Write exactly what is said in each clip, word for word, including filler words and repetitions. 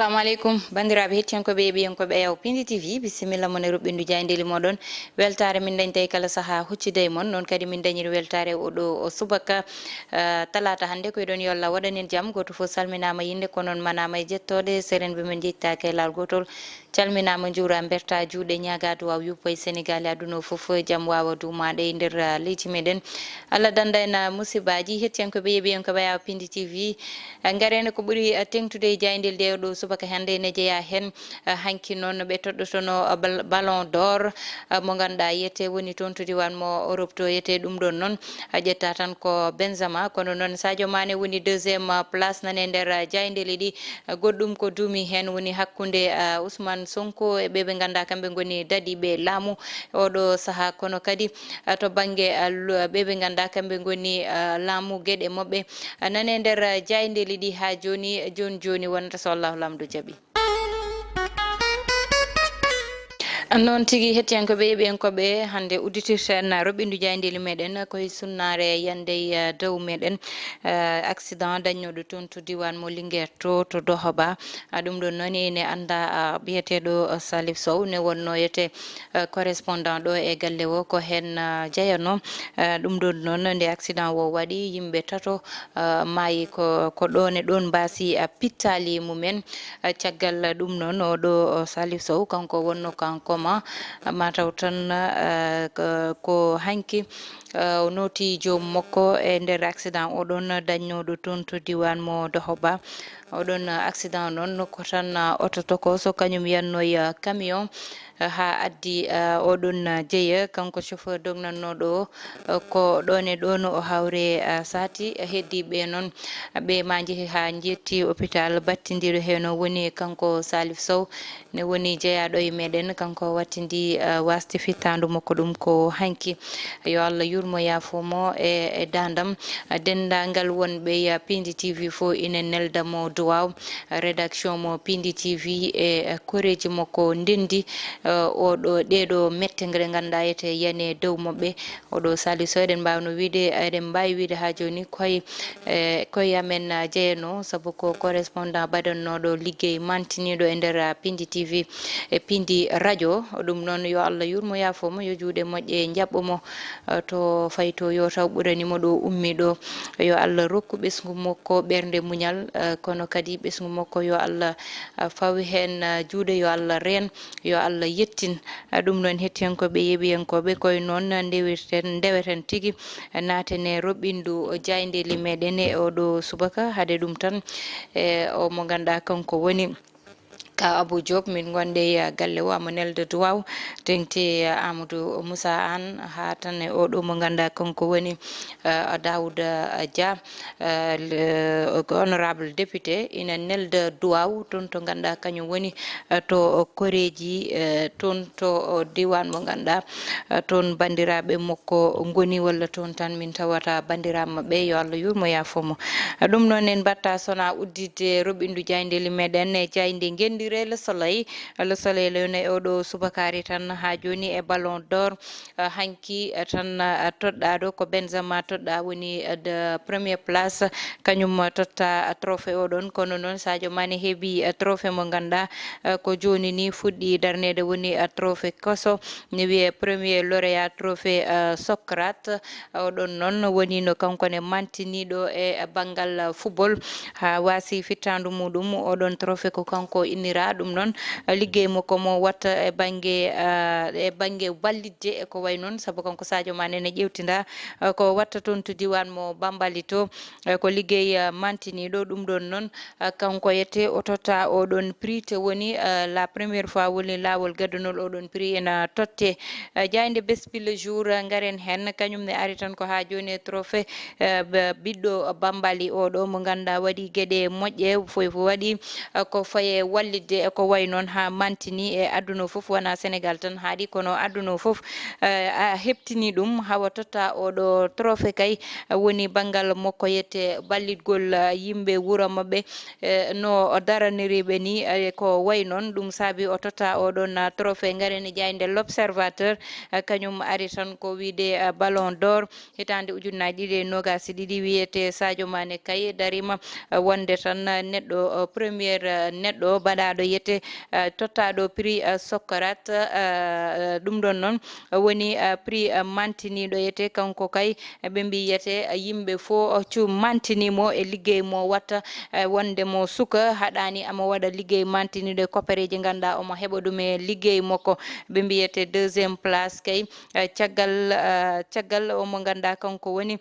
Assalamu aleykum, banndiraaɓe hettiyankooɓe e ɓiyankooɓe Ayaw Pindi T V, bisimilla mon e ruɓɓindu jaayndeeli mooɗon. Weltaare min dañta e kala sahaa huccida e mon, noon kadi min dañiri weltaare oɗo o subaka, eh, talaata hannde. Ko eɗon yo Allah waɗan en jam, gooto fof salminaama e innde, ko noon manaama e jettooɗe, serenɓe men njettaaki e laawol gootol. Calminaama, njuuraama, mbertaa juuɗe, ñaagaa duwaaw yuppo e Senegaal e aduna o fof, jam waawa duumaade e nder, ah, leydi meɗen. Allah dannda en, ah, musibaaji. Hettiyankooɓe e ɓiyankooɓe Ayaw Pindi T V, ah, ngaree ko ɓuri, ah, teeŋtude e jaayndeeli ɗe oɗo subaka hannde ene jeyaa heen, ah, hanki noon ɓe toɗɗotono, ah, bal-, Ballon d'Or, ah, mo ngannduɗaa yiyetee woni toon to diiwaan mo Europe to yiyetee ɗum ɗoon noon, ah, ƴetta tan ko Benzema, kono noon Sadio Mané woni deuxième, ah, place nane nder, ah, jaayndeeli ɗi. Goɗɗum ko duumi heen woni hakkunde, ah, Ousmane Sonko e ɓe ɓe ngannduɗaa kamɓe ngoni daɗiiɓe laamu oɗo sahaa, kono kadi, ah, to bannge, ah, lu-, ɓe ɓe ngannduɗaa kamɓe ngoni, ah, laamu geɗe maɓɓe, ah, nane nder, ah, jaayndeeli ɗi haa jooni, jooni jooni wonata so Allahu Laamɗo jaɓi. Noon tigi, hettiyankooɓe e ɓiyankooɓe, hannde udditirten roɓɓindu jaayndeeli meɗen koye sunnaare yande e dow meɗen, eh, accident dañnooɗo toon to diiwaan mo Linguère to, to Dohoba. Ah, ɗum ɗoon noon ene anndaa, ah, biyeteeɗo, ah, Salif Sow ne wonnoo yiyetee, ah, correspondant ɗo e galle o, ko heen, ah, jeyanoo. Ah, ɗum ɗoon noon nde accident o waɗi, yimɓe tato, ah, maayi ko, ko ɗoon e ɗoon mbaasi, ah, pittaali mumen. Ah, caggal ɗum noon oɗo, o Salif Sow kanko wonnoo kanko ma, ah, mataw tan, ah, ko, ko hanki, ah, o nooti joom makko e nder accident oɗon dañnooɗo toon to diiwaan mo Dohoba. Oɗon accident noon ko tan, ah, oto tokooso kañum yannoyi, ah, camion, ah, haa addi, ah, oɗon, ah, jeya. Kanko chauffeur dognannooɗo o, ah, ko ɗoon e ɗoon o hawre, ah, saati. Heddiiɓe noon, ah, ɓe ma njehi haa njetti hôpital battindiiɗo heen o woni kanko Salif Sow. Ne woni jeyaaɗo e meɗen, kanko wattindi, eh, waasde fittaandu makko, ɗum ko hanki. Yo Allah yurmo, yaafo mo e, e daandam. Denndaangal wonɓe ya Pindi T V fof ina nelda mo duwaaw. Rédaction mo Pindi T V e, e koreeji makko ndenndi, eh, oɗo, ɗeɗo mette nde ngannduɗaa yete yani e dow maɓɓe. Oɗo Salif Sow, eɗen mbaawno wiyde, eɗen mbaawi wiyde haa jooni koye, eh, koye amen, ah, jeyanoo, sabu ko correspondant baɗannooɗo liggey mantiniiɗo e nder, ah, Pindi T V e Pindi Radio. Ɗum noon, yo Allah yurmo, yaafo mo, yo juuɗe moƴƴe njaɓɓo mo, ah, to fayi to, yo taw ɓurani mo ɗo ummi ɗo. Yo Allah rokku ɓesngu makko ɓernde muñal, ah, kono kadi ɓesngu makko yo Allah, ah, fawi heen, ah, juuɗe, yo Allah reen. Yo Allah yettin. Ah, ɗum noon, hettiyankooɓe e yeɓiyankooɓe, koye noon ndewirten, ndeweten tigi, naaten e roɓɓindu jaayndeeli meɗen e oɗo subaka. Hade ɗum tan, e o mo ngannduɗaa kanko woni Ka Abou Diop, min ngonde e galle o, amo nelda duwaw, teŋti Amadou Moussa Anne, haa tan e oɗo mo ngannduɗaa kanko woni, eh, Daouda Dia. Eh, le, ko honorable député ina nelda duwaw toon to ngannduɗaa kañum woni, eh, to koreeji, eh, toon to, o, diiwaan mo ngannduɗaa, eh, toon banndiraaɓe makko ngoni, walla toon tan min tawata banndiraaɓe maɓɓe, yo Allah yurmo, yaafo mo. Eh, ɗum noon en mbaɗta sona udditde roɓɓindu jaayndeeli meɗen e jaaynde ngenndire Le Soleil. Le Soleil ne oɗo subakaari tan haa jooni e Ballon d'Or. Eh, hanki, eh, tan, eh, toɗɗaaɗo ko Benzema toɗɗaa woni, eh, de première place, kañum, eh, totta, eh, trophée oɗon. Kono noon Sadio Mané heɓi, eh, trophée mo ngannduɗaa, eh, ko jooni ni fuɗɗi darneede woni, eh, trophée koso, ne wiyee premier lauréat trophée, eh, Socrate. Oɗon noon woni no kanko ne mantiniiɗo e, eh, banngal, eh, football haa waasi fittaandu muɗum. Oɗon trophée ko kanko inniraa ɗum noon, eh, liggey makko mo watta e bannge, eh, e bannge wallit de e ko wayi noon, sabu kanko Sadio Mané ne ƴeewtinda, eh, ko watta toon to diiwaan mo Bambali to, eh, ko liggey, eh, mantiniiɗo. Ɗum ɗoon noon, eh, kanko yette o totta oɗon prix, te woni, eh, la première fois woni laawol gaddanol oɗon prix ena totte. Eh, jaaynde Bespil Jour, eh, ngaren heen, kañum ne ari tan ko haa jooni e trophée, eh, b-, ɓiɗɗo Bambali oɗo mo ngannduɗaa waɗi geɗe moƴƴe, fof fof waɗi, eh, ko faye wallit de e ko wayi noon haa mantini e aduna fof, wonaa Senegaal tan haaɗi, kono aduna fof, eh, a heɓtini ɗum, hawa totta oɗo trophée kay, eh, woni banngal makko yette ballitgol, eh, yimɓe wuro maɓɓe, eh, no o daraniriɓe ni, eh, ko wayi noon. Ɗum saabi o totta oɗon, eh, trophée. Ngaren e jaaynde L'Observateur, eh, kañum ari tan ko wiide, eh, Ballon d'Or. Hitaande ujunnaaji ɗiɗi e noogaas e ɗiɗi, wiyetee Sadio Mané kay dariima, eh, wonde tan, eh, neɗɗo, eh, premier, eh, neɗɗo baɗaaɗo yete, eh, tottaaɗo prix, eh, Socrate, eh, eh, ɗum ɗon noon, eh, woni, eh, prix, eh, mantiniiɗo yete kanko kay, eh, ɓe mbii yete, eh, yimɓe fof, oh, cu-, mantini mo e liggey mo watta, eh, wonde mo suka haɗaani ama waɗa liggey mantiniiɗo e koppareeji ngannduɗaa omo heɓa ɗum e liggey makko. Ɓe mbii yete deuxième place kay, eh, caggal, eh, caggal o mo ngannduɗaa kanko woni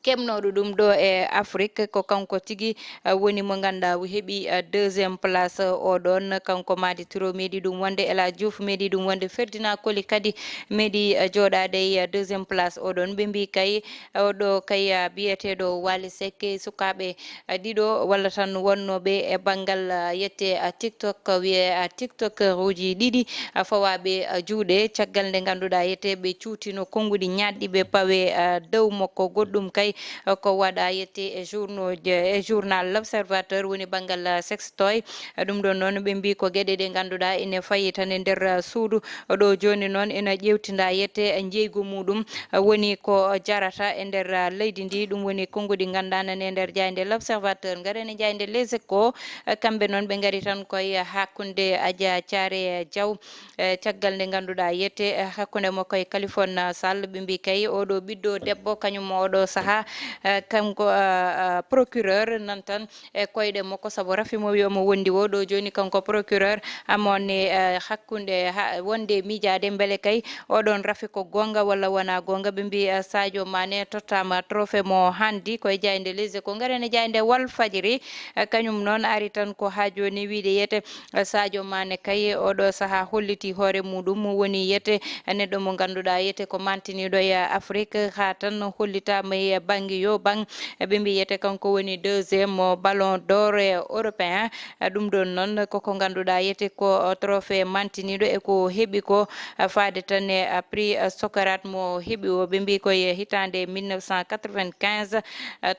keɓnooɗo ɗum ɗo e Afrik, ko kanko tigi, eh, woni mo ngannduɗaa o heɓi, eh, deuxième place, eh, oɗon. Kanko Madi Touré meeɗi ɗum wonde, El Hadj Diouf meeɗi ɗum wonde, Ferdinand Coly kadi meeɗi, eh, jooɗaade e, eh, deuxième place oɗon. Ɓe mbii kay, eh, oɗo kay, eh, biyeteeɗo Wally Seck, sukaaɓe eh, ɗiɗo walla tan wonnooɓe e banngal, eh, yette, eh, TikTok, wiyee, eh, TikTokeruuji ɗiɗi, eh, fawaaɓe, eh, juuɗe, caggal nde ngannduɗaa yette ɓe cuutino konnguɗi ñaaɗɗi ɓe pawe, eh, dow makko. Goɗɗum kay, eh, ko waɗa yette e journaux, e journal L'Observateur woni banngal, eh, sextoy. Eh, ɗum ɗon noon ɓe mbii ko geɗe ɗe ngannduɗaa ene fayi tan e nder, eh, suudu. Ɗo jooni noon ina ƴeewtinda yette njeygu muɗum, woni ko jarata e nder leydi ndi, ɗum woni konnguɗi ngannduɗaa nani e nder jaaynde L'Observateur. Ngaren e jaaynde Les Échos, kamɓe noon ɓe ngari tan koye hakkunde Adja Thiaré Diaw, eh, caggal nde ngannduɗaa yette, eh, hakkunde makko e Kaliphone Sall, ɓe mbii kay oɗo ɓiɗɗo debbo kañum oɗo sahaa, eh, kanko, eh, eh, procureur nan tan e koyɗe makko, sabu rafi mo wi omo wondi o. Ɗo jooni kanko procureur amone, eh, hakkunde ha-, wonde miijaade mbele kay oɗon rafi ko goonga walla wonaa goonga. Ɓe mbii, eh, Sadio Mané tottaama trophée mo hanndi koye jaaynde Les Échos. Ngaren e jaaynde Walf Fadjri, eh, kañum noon ari tan ko haa jooni wiide yete, eh, Sadio Mané kay oɗo sahaa holliti hoore muɗum woni yete neɗɗo mo ngannduɗaa yete ko mantiniiɗo e Afrik, haa tan hollitaama e bannge yo bang. Ɓe mbii yete kanko woni deuxième ballon d'or européen. Ɗum ɗon noon koko ngannduɗaa yete ko trophée mantiniiɗo e ko heɓi ko faade tan e prix Socrate mo heɓi o. Ɓe mbii ko e hitaande mille neuf cent quatre-vingt-quinze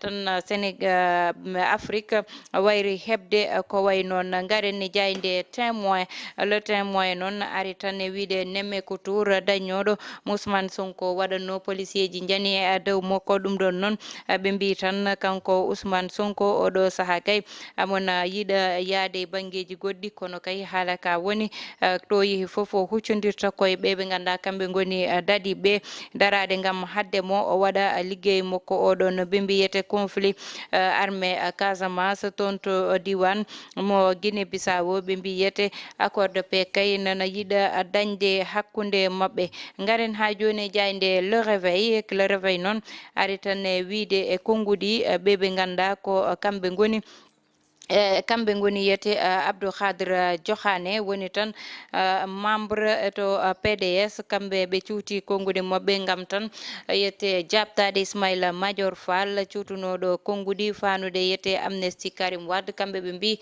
tan Sénégal, Afrique wayri heɓde ko way noon. Ngaren e jaaynde Témoin. Le Témoin noon ari tan e wiide Nemmeeku Tour dañooɗo mo Ousmane Sonko waɗatnoo, polisieeji njani e dow makko. Ɗum ɗon noon, ɓe mbii tan kanko Ousmane Sonko oɗo sahaa kay amona yiɗa yaade e banngeeji goɗɗi, kono kay haala ka woni, eh, to yehi fof o huccondirta koye ɓe ɓe ngannduɗaa kamɓe ngoni, eh, daɗiiɓe daraade ngam haɗde mo o waɗa liggey makko oɗon. Ɓe mbii yete conflit, eh, armée, eh, Casamance toon to, eh, diiwaan mo Guinée Bissau, ɓe mbii yete accord de paix kay nana yiɗa dañde hakkunde maɓɓe. Ngaren haa jooni e jaaynde Le Réveil. Le Réveil noon ari tan e wiide e konnguɗi, eh, ɓe ɓe ngannduɗaa ko, eh, kamɓe ngoni, eh, kamɓe ngoni yete, eh, Abdou Khadre Diokhane woni tan, eh, membre to, eh, P D S. Kamɓe ɓe cuuti konnguɗi maɓɓe ngam tan yette jaabtaade Ismaïla Madior Fall, cuutunooɗo konnguɗi faanude yette Amnesty Karim Wade. Kamɓe ɓe mbii,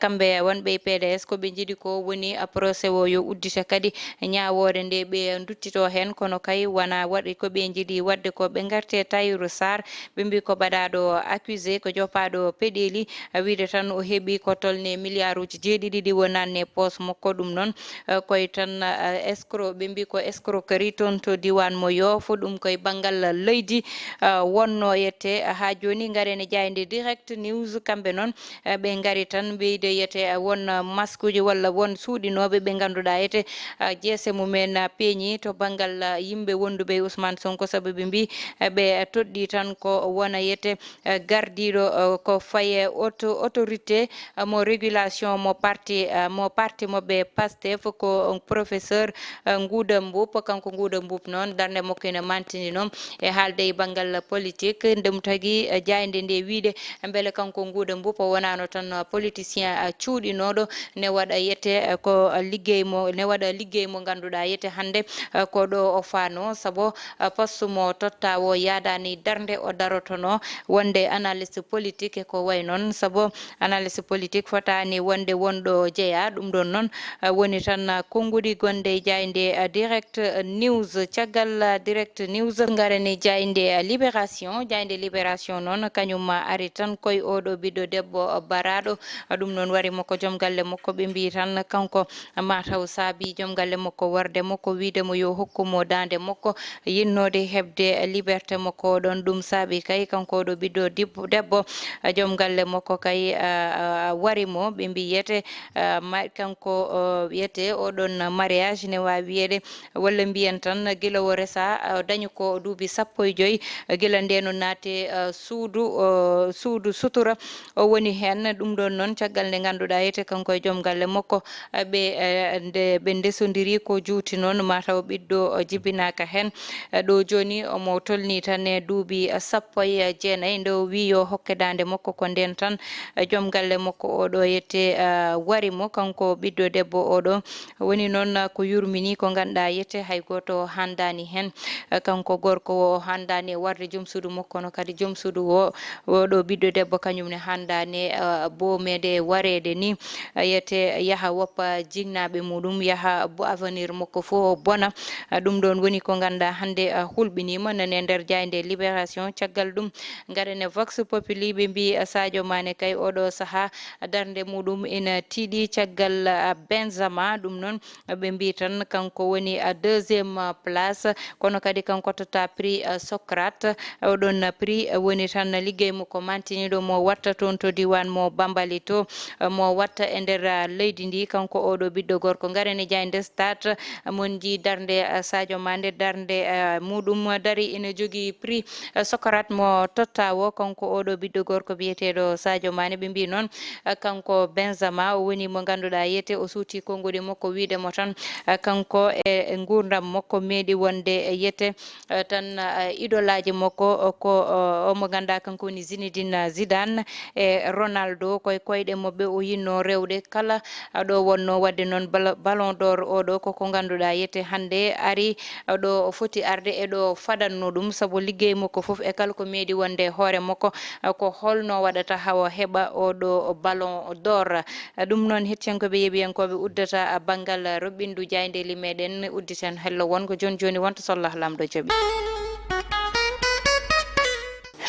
kamɓe wonɓe e P D S ko ɓe njiɗi ko woni procès o yo uddita, kadi ñaawoore nde ɓe nduttito heen, kono kay wona waɗi ko ɓe njiɗi waɗde ko. Ɓe ngarte Tahirou Sarr, ɓe mbii ko baɗaaɗo accusé, ko joppaaɗo peɗeeli, wiide tan o heɓi ko tolni milliarduuji jeeɗiɗi ɗi wonanni e poos makko. Ɗum noon, eh, koye tan, eh, escroc, ɓe mbii ko escroquerie toon to diiwaan mo Yoff, ɗum koye banngal leydi, eh, wonnoo yette. Haa jooni ngaren e jaaynde Direct News, kamɓe noon, eh, ɓe ngari tan mbiyde yete, eh, won, eh, maskuuji walla won suuɗinooɓe ɓe ngannduɗaa yete, eh, jeese mumen, eh, peeñi to banngal, eh, yimɓe wonduɓe e Ousmane Sonko, sabu ɓe mbii, eh, ɓe toɗɗii tan ko wona yete, eh, gardiiɗo, eh, ko faye auto-, autorité, eh, mo régulation mo parti, eh, mo parti maɓɓe Pastef ko professeur, eh, Nguuda Mboup. Kanko Nguuda Mboup noon darnde makko ene mantini noon e haalde e banngal politique. Ɗum tagi, eh, jaaynde nde wiide mbele kanko Nguuda Mboup o wonaano tan, eh, politicien, eh, cuuɗinooɗo ne waɗa yete, eh, ko liggey mo, ne waɗa liggey mo ngannduɗaa yete hannde, eh, ko ɗo o faano, sabu, eh, poste mo totta o yaadaani darnde o darotono wonde analyste politique e ko way noon, sabu Analyse politique fotaani wonde wonɗo jeyaa. Ɗum ɗoon noon, eh, woni tan, eh, konnguɗi gonɗe e jaaynde, eh, Direct News. Caggal, eh, Direct News, ngaren e jaaynde, eh, Libération. Jaaynde Libération noon, kañum, eh, ari tan koye oɗo ɓiɗɗo debbo, eh, baraaɗo. Eh, ɗum noon wari mo ko joom galle makko, ɓe mbiyi tan kanko mataw saabi joom galle makko warde makko, wiide mo yo hokku mo daande makko, yinnoode heɓde liberté makko. Ɗoon ɗum saabi kay kanko oɗo ɓiɗɗo dib-, debbo, eh, joom galle makko kay, eh, eh, wari mo, ɓe mbiyi yete, eh, ma-, kanko, eh, wiyete oɗon mariage ne waawi wiyeede, walla mbiyen tan gila o resa, eh, dañi ko duuɓi sappo e joy, eh, gila ndeen o naati, eh, suudu, eh, suudu sutura. O woni heen. Ɗum ɗoon noon, caggal nde ngannduɗaa yete kanko e joom galle makko, eh, ɓe, eh, nde ɓe ndesondiri ko juuti noon, mataw ɓiɗɗo, eh, jibinaaka heen. Eh, ɗo jooni omo tolnii tan e duuɓi, eh, sappo e jeenayi. Nde o wii yo hokke daande makko, ko ndeen tan, eh, joom galle makko oɗo yete, eh, wari mo, kanko ɓiɗɗo debbo oɗo. Woni noon, eh, ko yurmini ko ngannduɗaa yete hay gooto hanndaani heen. Eh, kanko gorko o hanndaani e warde joom suudu makko, kono kadi joom suudu o, oɗo ɓiɗɗo debbo kañum ne hanndaani, eh, boomeede e wareede ni. Eh, yete yaha woppa jinnaaɓe muɗum, yaha bo avenir makko fof o bona. Eh, ɗum ɗoon woni ko ngannduɗaa hannde, eh, hulɓiniima nane e nder jaaynde Libération. Caggal ɗum, ngaren e Vox Populi, ɓe mbiyi, eh, Sadio Mané kay oɗo sahaa darnde muɗum ina tiiɗi caggal, eh, Benzema. Ɗum noon, ɓe mbiyi tan kanko woni, eh, deuxième place, kono kadi kanko totta prix, eh, Socrate. Oɗon prix, eh, woni tan liggey makko mantiniiɗo mo watta toon to diiwaan mo Bambali to, eh, mo watta e nder, eh, leydi ndi. Kanko oɗo ɓiɗɗo gorko, ngaren e jaaynde Stade, eh, mon njii darnde, eh, Sadio Mané, darnde, eh, muɗum dari ina jogii prix, eh, Socrate mo totta o. Kanko oɗo ɓiɗɗo gorko biyeteeɗo Sadio Mané, ɓe mbiyi noon, eh, kanko Benzema, o woni mo ngannduɗaa yete o suuti konnguɗi makko, wiide mo tan, eh, kanko e, e nguurndam makko meeɗi wonde yete, eh, tan, eh, idolaaji makko, o ko, o, omo ngannduɗaa kanko woni Zinedine Zidane e Ronaldo, koye koyɗe maɓɓe o yinno rewde kala, eh, ɗo wonno waɗde noon balo-, Ballon d'Or oɗo, ko ko ngannduɗaa yete hannde ari, eh, ɗo o foti arde e ɗo fadanno ɗum, sabu liggey makko fof e kala ko meeɗi wonde e hoore makko, eh, ko holno waɗata hawa heɓa oɗo Ballon d'Or. Ɗum noon, hettiyankooɓe, yeeɓiyankooɓe, uddata banngal roɓɓindu jaayndeeli meɗen, udditen hello won ko jooni jooni wonta so Allah Laamɗo jaɓi.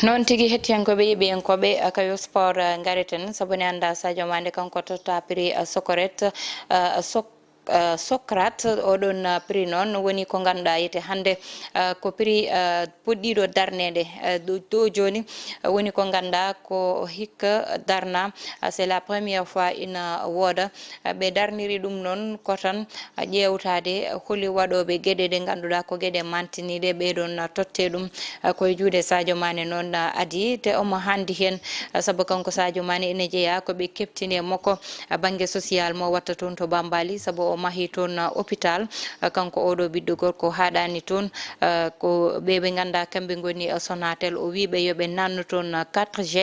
Noon tigi, hettiyankooɓe, yeeɓiyankooɓe, kayo sport, ngareten, sabu ne annda Sadio Mané kanko totta prix, eh, Socrate, eh, Soc-, eh, Socrate, oɗon, eh, prix noon woni ko ngannduɗaa yete hannde, eh, ko prix, eh, puɗɗiiɗo darneede, eh, ɗo, ɗo jooni, eh, woni ko ngannduɗaa ko hikka darna, eh, c'est la première fois ina wooda. Eh, ɓe darniri ɗum noon ko tan, eh, ƴeewtaade holi waɗooɓe geɗe ɗe ngannduɗaa ko geɗe mantiniiɗe, ɓe ɗoon, eh, totte ɗum, eh, koye juuɗe Sadio Mané noon, eh, adii, te omo handi heen, eh, sabu kanko Sadio Mané ene jeyaa ko ɓe keɓtini e makko, eh, bannge social mo watta toon to Bambali, sabu o mahi toon, eh, hôpital, eh, kanko oɗo ɓiɗɗo gorko haaɗaani toon, eh, ko ɓe ɓe ngannduɗaa kamɓe ngoni, eh, Sonatel, o wii ɓe yo ɓe nannu toon, eh, quatre G,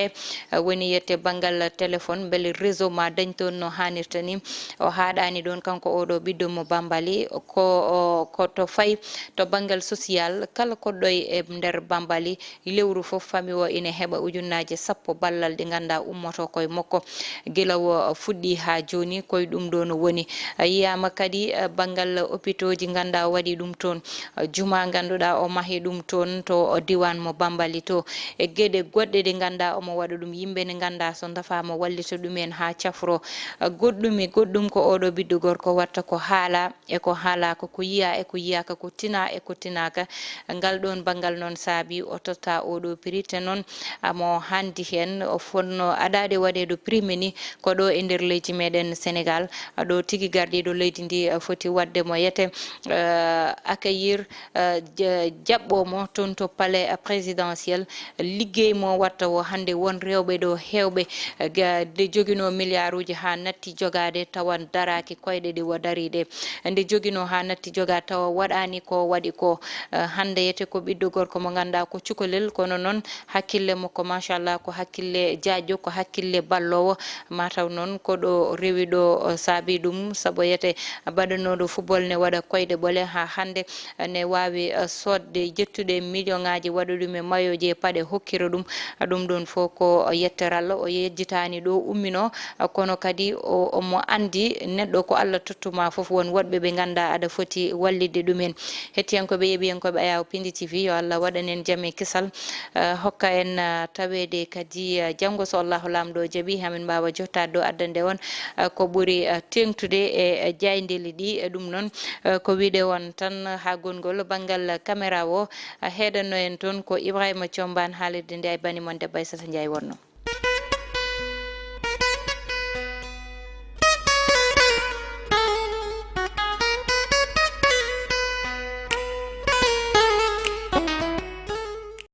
eh, woni yette banngal téléphone, mbele réseau ma dañ toon no haanirta ni. O haaɗaani ɗoon kanko oɗo ɓiɗɗo mo Bambali, ko, o, ko to fayi to banngal social, kala koɗɗo e nder Bambali, lewru fof, fami o ina heɓa ujunnaaje sappo ballal ɗi ngannduɗaa ummoto koye makko. Gila o fuɗɗi haa jooni, koye ɗum ɗoon o woni. Yiyaama kadi, eh, banngal opitooji ngannduɗaa o waɗi ɗum toon. Eh, juma ngannduɗaa o mahi ɗum toon to diiwaan mo Bambali to. E geɗe goɗɗe ɗe ngannduɗaa omo waɗa ɗum. Yimɓe ne ngannduɗaa so ndafaama wallita ɗum en haa cafro. Eh, goɗɗum e goɗɗum ko oɗo ɓiɗɗo gorko watta ko haala e ko haalaaka, ko yiyaa e ko yiyaaka, ko tinaa e ko tinaaka. Ngal ɗoon banngal noon saabi o totta oɗo prix, te noon amo handi heen o fotno adaade waɗeede prix mini ko ɗo e nder leydi meɗen Senegal. Ɗo tigi gardiiɗo leydi ndi foti waɗde mo yete, eh, accueillir, eh, ja-, jaɓɓo mo toon to palais présidentiel. Liggey mo watta o hannde won rewɓe ɗo heewɓe, eh, ga-, nde joginoo milliard uji haa natti jogaade tawa daraaki koyɗe ɗi o darii ɗe. Nde joginoo haa natti jogaa tawa waɗaani ko waɗi ko. Eh, hannde yete ko ɓiɗɗo gorko mo ngannduɗaa ko cukalel, kono noon hakkille makko, machallah, ko hakkille jaajjo, ko hakkille balloowo. Mataw noon ko ɗo rewi ɗo, eh, saabi ɗum, sabu yete baɗanooɗo football ne waɗa koyɗe ɓole haa hannde, ne waawi, eh, soodde jettuɗe million ŋaaji, waɗa ɗum e mayoji e paɗe, hokkira ɗum. Ɗum ɗoon fof ko yettere Allah, o yejjitaani ɗo umminoo, kono kadi o, omo anndi neɗɗo ko Allah tottuma fof, won woɗɓe ɓe nganndaa aɗa foti wallitde ɗumen. Hettiyankooɓe, yeeɓiyankooɓe Ayaawo Pindi T V, yo Allah waɗan en jam e kisal, eh, hokka en, eh, taweede kadi, eh, janngo, so Allahu Laamɗo jaɓi, hamin mbaawa jottaade ɗo, addande on, eh, ko ɓuri, eh, teeŋtude e, eh, jaayndeeli ɗi. Eh, ɗum noon, eh, ko wiide on tan haa gongol banngal caméra o, eh, heeɗanno en toon ko Ibrahima Thiombane, haalirde nde e bani mon debbo Aissata Ndiaye wonno.